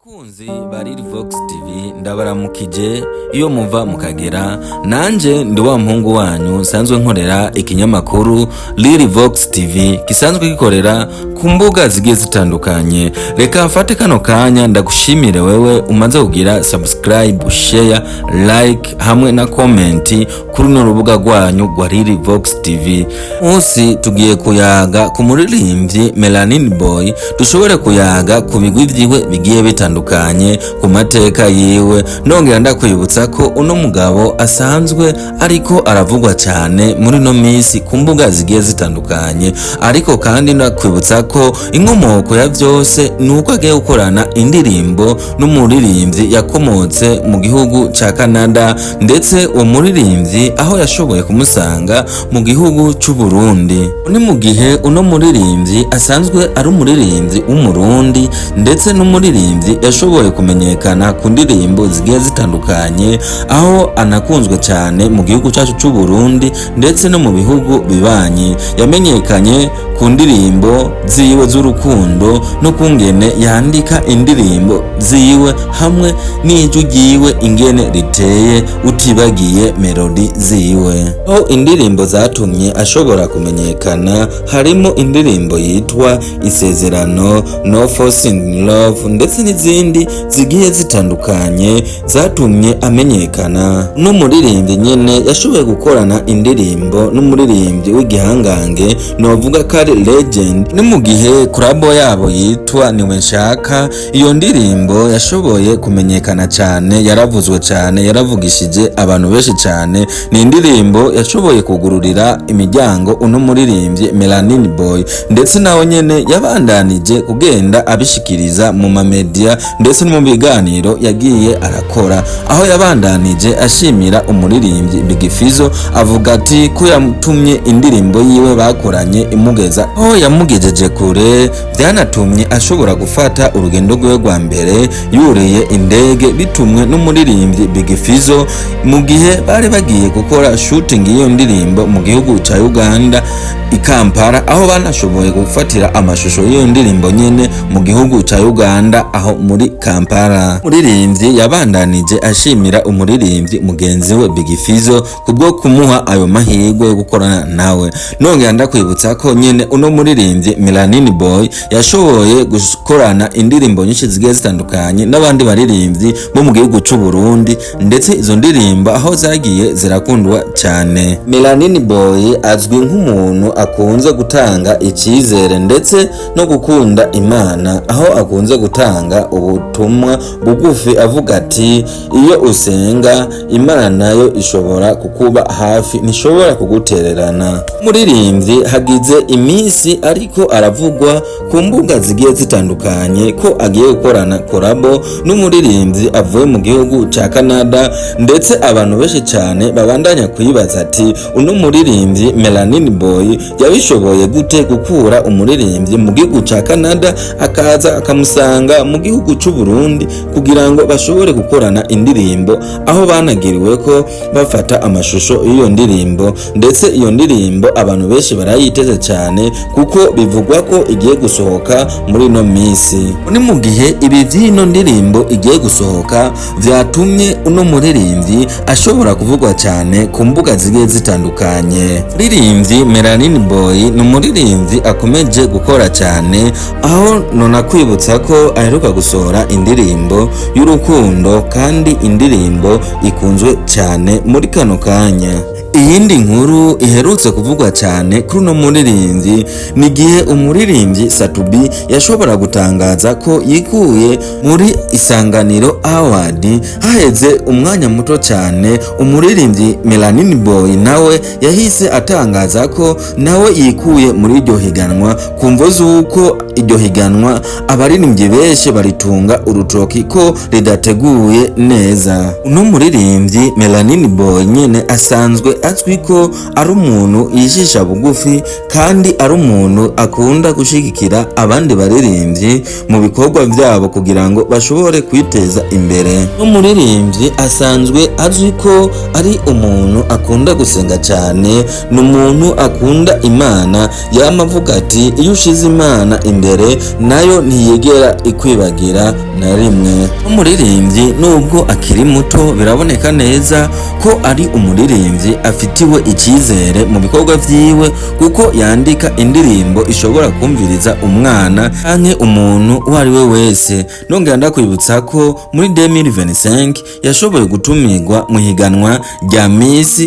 Bakunzi ba Lil Vox TV, ndabaramukije iyo muva mukagera. Nanje ndi wa muhungu wanyu nsanzwe nkorera ikinyamakuru Lil Vox TV gisanzwe gikorera ku mbuga zigiye zitandukanye. Reka mfate kano kanya ndagushimire wewe umaze kugira subscribe, share, like hamwe na comment kuri runo rubuga rwanyu rwa Lil Vox TV. Munsi tugiye kuyaga ku muririmbyi Melanin Boy, dushobore kuyaga ku bigwi vyiwe bigiye bitandukanye, ku mateka yiwe. Nongera ndakwibutsa ko uno mugabo asanzwe ariko aravugwa cyane muri no minsi ku mbuga zigiye zitandukanye, ariko kandi ndakwibutsa ko inkomoko ya vyose ni uko agiye gukorana indirimbo n'umuririmbyi yakomotse mu gihugu ca Canada, ndetse uwo muririmbyi aho yashoboye kumusanga mu gihugu c'u Burundi. Ni mu gihe uno muririmbyi asanzwe ari umuririmbyi w'Umurundi, ndetse n'umuririmbyi yashoboye kumenyekana ku ndirimbo zigiye zitandukanye, aho anakunzwe cyane mu gihugu cyacu c'u Burundi ndetse no mu bihugu bibanyi. Yamenyekanye ku ndirimbo ziwe z'urukundo no kungene yandika indirimbo ziwe hamwe n'ijwi ryiwe ingene riteye, utibagiye melody ziwe. Aho indirimbo zatumye ashobora kumenyekana harimo indirimbo yitwa Isezerano, No Forcing Love, ndetse n'izindi zigiye zitandukanye zatumye amenyekana. N'umuririmbyi nyene yashoboye gukorana indirimbo n'umuririmbyi w'igihangange, novuga ko ari legend. Ni mu gihe collabo yabo yitwa Niwe Nshaka, iyo ndirimbo yashoboye kumenyekana cyane, yaravuzwe cyane, yaravugishije abantu benshi cyane. Ni indirimbo yashoboye kugururira imiryango uno muririmbyi Melanin Boy, ndetse nawe nyene yabandanije kugenda abishikiriza mu mamedia ndetse no mu biganiro yagiye arakora, aho yabandanije ashimira umuririmbyi Big Fizzo, avuga ati ko yatumye indirimbo yiwe bakoranye imugeza aho yamugejeje kure. Byanatumye ashobora gufata urugendo rwiwe rwa mbere yuriye indege bitumwe n'umuririmbyi Big Fizzo, mu gihe bari bagiye gukora shooting y'iyo ndirimbo mu gihugu ca Uganda i Kampala, aho banashoboye gufatira amashusho y'iyo ndirimbo nyene mu gihugu ca Uganda aho muri Kampala. Umuririmbyi yabandanije ashimira umuririmbyi mugenzi we Big Fizzo kubwo kumuha ayo mahirwe yo gukorana nawe. Nongera ndakwibutsa ko nyene uno muririmbyi Melanin Boy yashoboye gukorana indirimbo nyinshi zigiye zitandukanye n'abandi baririmbyi bo mu gihugu c'u Burundi, ndetse izo ndirimbo aho zagiye zirakundwa cyane. Melanin Boy azwi nk'umuntu akunze gutanga icyizere ndetse no gukunda Imana, aho akunze gutanga ubutumwa bugufi avuga ati: "Iyo usenga, Imana nayo ishobora kukuba hafi, ntishobora kugutererana." Umuririmbyi hagize iminsi ariko aravugwa ku mbuga zigiye zitandukanye ko agiye gukorana collabo n'umuririmbyi avuye mu gihugu ca Canada, ndetse abantu benshi cyane babandanya kwibaza ati: "Uno muririmbyi Melanin Boy yabishoboye gute gukura umuririmbyi mu gihugu ca Canada akaza akamusanga mu gihugu c'u Burundi kugira ngo bashobore gukorana indirimbo?" Aho banagiriwe ko bafata amashusho y'iyo ndirimbo, ndetse iyo ndirimbo abantu benshi barayiteze cyane kuko bivugwa ko igiye gusohoka muri ino minsi. Ni mu gihe ibi vy'ino ndirimbo igiye gusohoka vyatumye uno muririmbyi ashobora kuvugwa cyane ku mbuga zigiye zitandukanye. Muririmbyi Melanin Boy ni umuririmbyi akomeje gukora cyane, aho nonakwibutsa ko aheruka gusohora indirimbo y'urukundo kandi indirimbo ikunzwe cyane muri kano kanya. Iyindi nkuru iherutse kuvugwa cyane kuri uno muririmbyi ni igihe umuririmbyi Sat-B yashobora gutangaza ko yikuye muri Isanganiro Award. Haheze umwanya muto cyane, umuririmbyi Melanin Boy nawe yahise atangaza ko nawe yikuye muri iryo higanwa, ku mvo z'uko iryo higanwa abaririmbyi benshi baritunga urutoki ko ridateguye neza. Uno muririmbyi Melanin Boy nyene asanzwe Azwi ko ari umuntu yijisha bugufi kandi ari umuntu akunda gushigikira abandi baririmbyi mu bikorwa vyabo kugira ngo bashobore kwiteza imbere. N'umuririmbyi asanzwe azwi ko ari umuntu akunda gusenga cyane, ni umuntu akunda Imana. Yama avuga ati: "Iyo ushize Imana imbere, nayo ntiyigera ikwibagira na rimwe." Umuririmbyi nubwo akiri muto, biraboneka neza ko ari umuririmbyi afitiwe icyizere mu bikorwa vyiwe, kuko yandika indirimbo ishobora kumviriza umwana canke umuntu uwo ari we wese. Nongera ndakwibutsa ko muri 2025 yashoboye gutumirwa mu higanwa rya Miss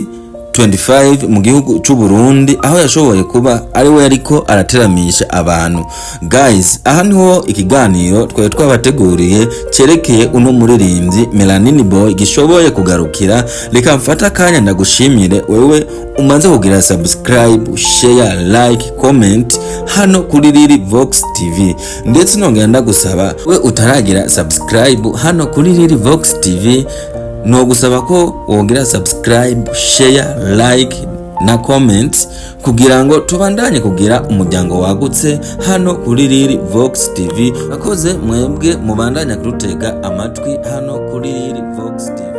25 mu gihugu c'u Burundi, aho yashoboye kuba ari we ariko arateramisha abantu. Guys, aha niho ikiganiro twari twabateguriye cerekeye uno muririmbyi Melanin Boy gishoboye kugarukira. Reka mfate akanya ndagushimire wewe umaze kugira subscribe, share, like, comment hano kuri Lily Vox TV. Ndetse nongera ndagusaba, we utaragira subscribe hano kuri Lily Vox TV, nogusaba ko wogira subscribe, share, like na comment kugira ngo tubandanye kugira umuryango wagutse hano kuri Lily Vox TV. Akoze mwebwe mubandanya kudutega amatwi hano kuri Lily Vox TV.